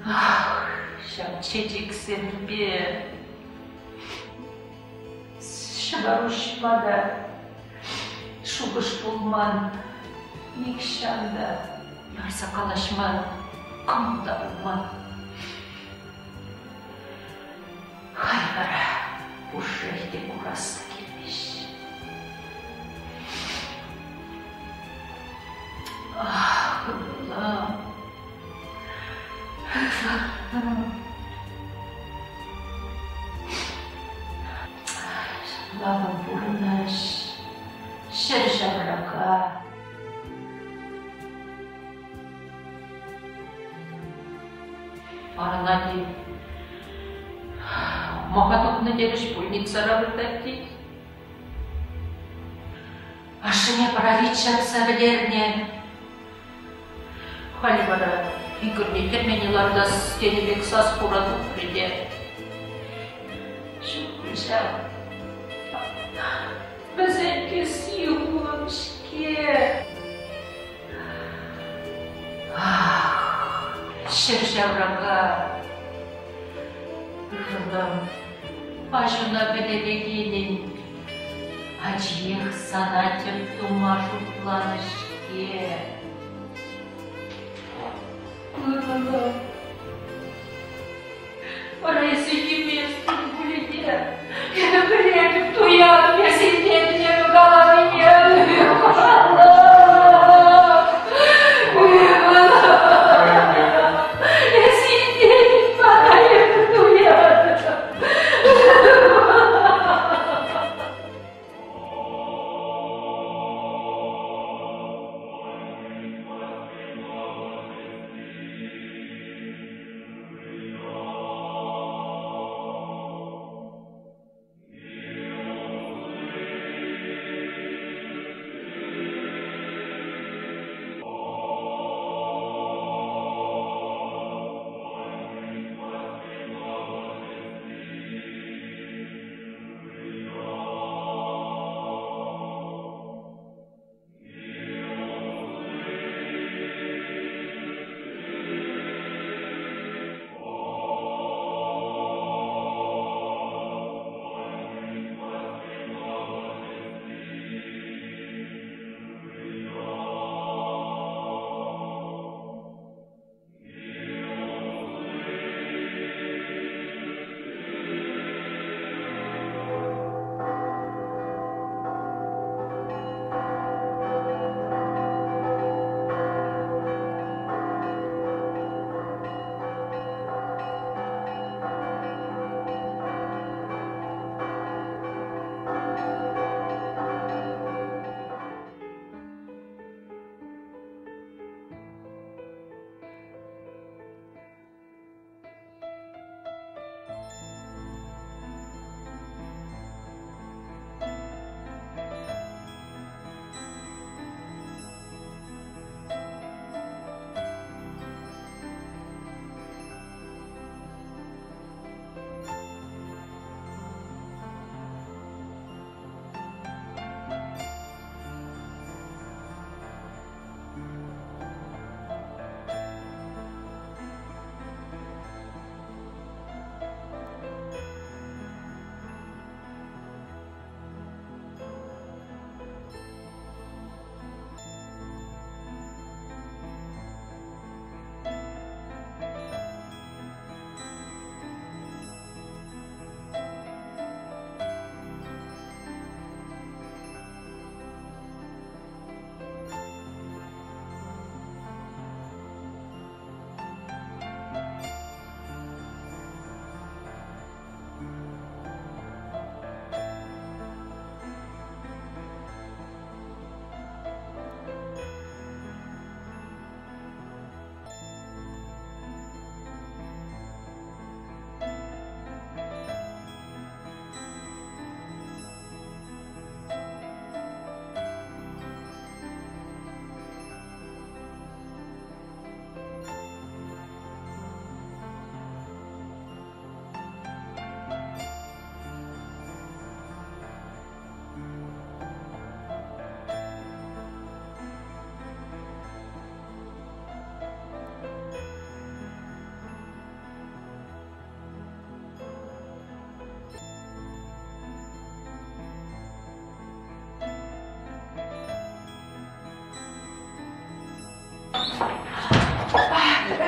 Ах, ҫав чечексемпе ҫӑвар уҫма та шухӑш пулман нихҫан та ларса калаҫма кӑмӑл та пулман. Халь вара пушшех те курас та килмест. Ах, ывӑлӑм, ывӑлӑм. Ҫапла вӑл пурнӑҫ, ҫӗр ҫаврака. Арӑнать-и? Ухмаха тухнӑ терӗш пульницара выртать тет. Ашшӗне паралич ҫапса вӗлернӗ. Халь вара Игорьне тӗрмене лартас тенӗ пек сас-хура тухрӗ те. Ҫук пуль ҫав. Вӗсен кӗсйи хулӑн-ҫке. Ах, ҫӗр ҫаврака. Ывӑлӑм, аҫуна пӗтерекенӗн ачиех сана тӗп тума шутланӑ-ҫке. Ывӑлӑм, вара эсӗ йӗместӗн пулӗ те. Эпӗ пӗлетӗп, туятӑп эсӗ илтетӗн эпӗ каланине. Ывӑлӑм, ывӑлӑм, эсӗ илтетӗн мана, эпӗ туятӑп.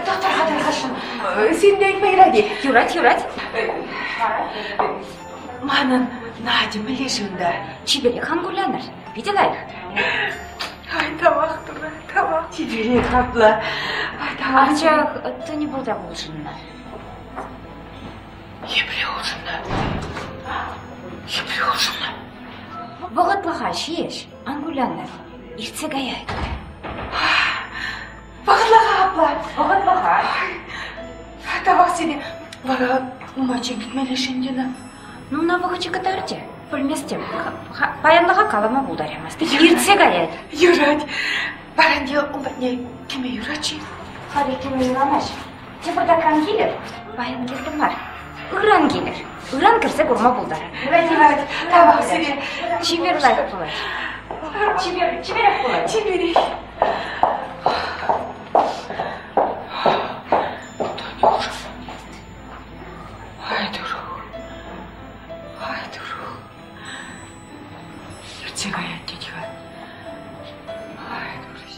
Тӑхтӑр-ха, тархасшӑн. Сирӗнпе ыйтма юрать-и? Юрать, юрать. Манӑн Надя мӗнле-ши унта? Чиперех ан кулянӑр. Питӗ лайӑх. Ай, тавах, Турра, тавах. Чиперех апла. Ай, тавах. Анчах тӑни пултах улшӑннӑ. Епле улшӑннӑ? Епле улшӑннӑ? Вӑхӑтлӑха ҫеҫ, ан кулянӑр, иртсе каять. Вӑхӑтлӑха апла. Вӑхӑтлӑха. Тавах сире. Вара нумайччен кӗтмелле-ши ӗнтӗ Ну, на вӑхӑчӗ кӑтартӗ. Пӗлместӗп. Паянлӑха калама пултараймастӑп. Иртсе каять. Юрать. Вара ӗнтӗ ун патне кӗме юрать-ши? Халӗ кӗме юрамасть. Тепӗртакран килӗр. Паян кирлӗ мар. Ыран килӗр. Ыран кӗрсе курма пултарӑр. Юрать. Тавах сире. Чипер лайӑх пулать. Чипер, чиперех пулать. Чиперех. Танюша. Ай, туру. Ай, туру. Иртсе каять тет-ха. Ай, турӑҫ.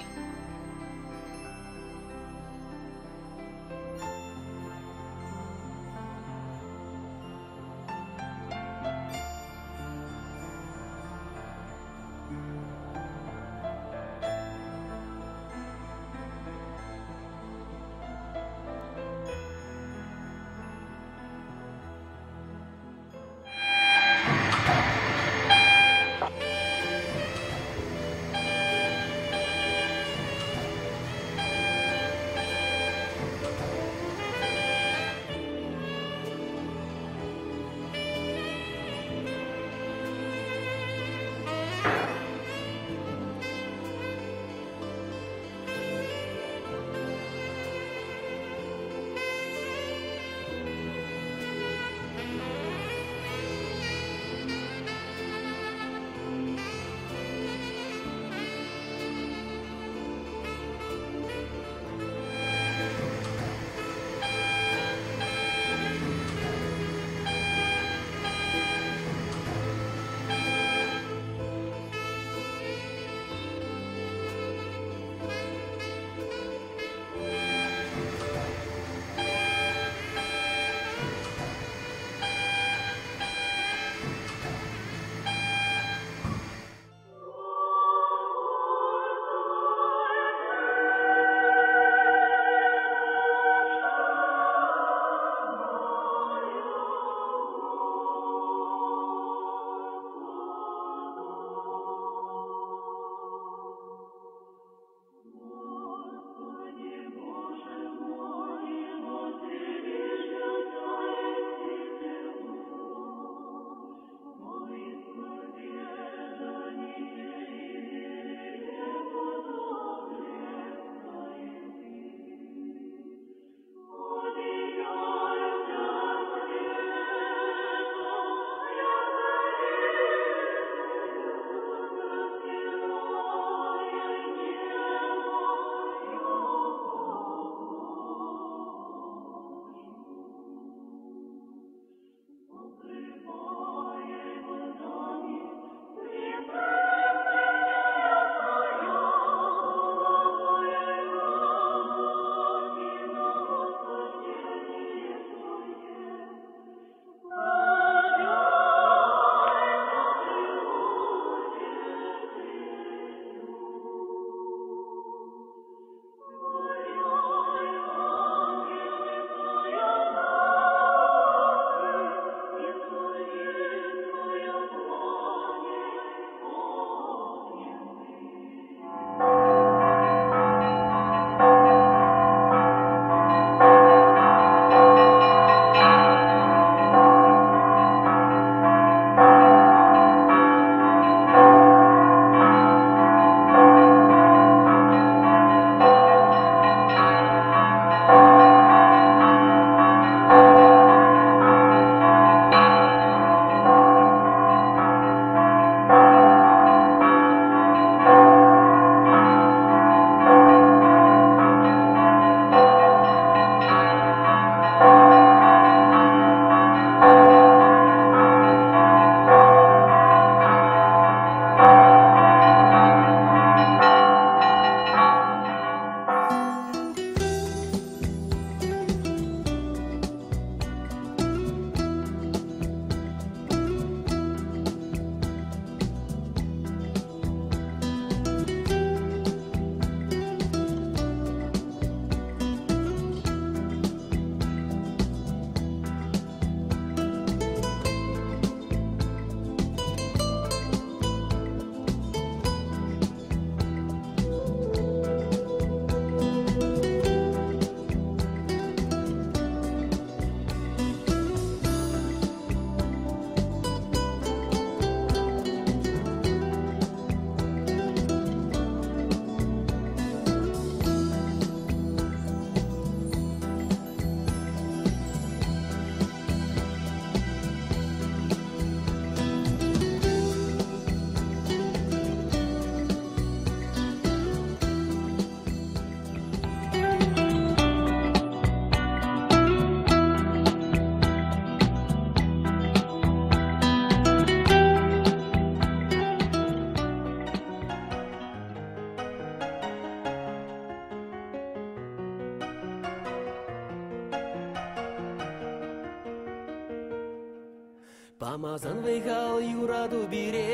Памасан вӑй-хал юрату пире,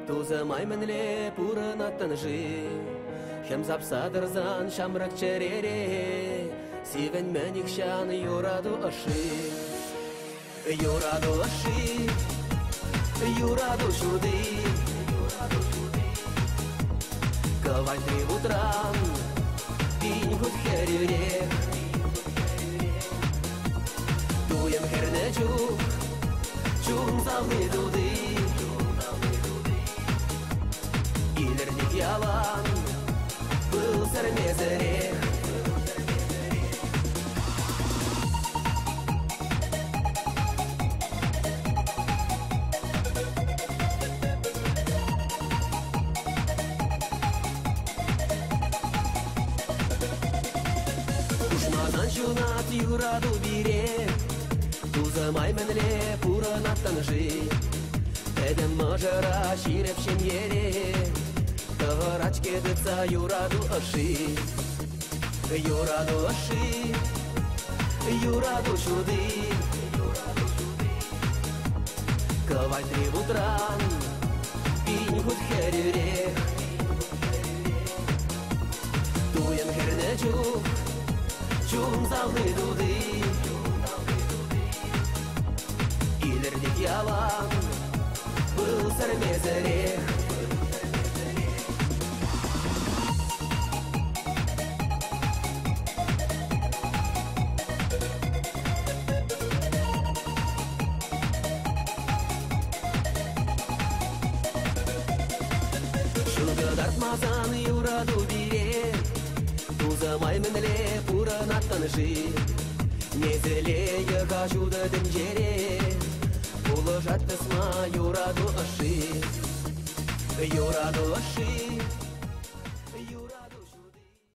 Тусӑм ай мӗнле пурӑнаттӑн-ши? Хӗм сапса тӑрсан ҫамрӑк чӗрере, Сивӗнмӗ нихҫан юрату ӑшши. Юрату ӑшши, юрату ҫути. Кӑвайтри вутран пин хут хӗрӳрех. Туйӑм хӗрнӗ чух чун савни тути. Илӗртет ялан пыл сӗрмесӗрех. Хушмасан ҫунат юрату пире, Тусӑм ай мӗнле пурӑнаттӑн-ши? Пӗтӗм мӑшӑра ҫирӗп ҫемьере Тӑхӑрать-ҫке тытса юрату ӑшши. Юрату ӑшши, юрату ҫути. Кӑвайтри вутран пин хут хӗрӳрех. Туйӑм хӗрнӗ чух чун савни тути. Илӗртет ялан пыл сӗрмесӗрех. Ҫул кӑтартмасан юрату пире, Тусӑм ай мӗнле пурӑнаттӑн-ши? Несӗле йӑха ҫутӑ тӗнчере, Пулӑшать тӑсма юрату ӑшши. Юрату ӑшши.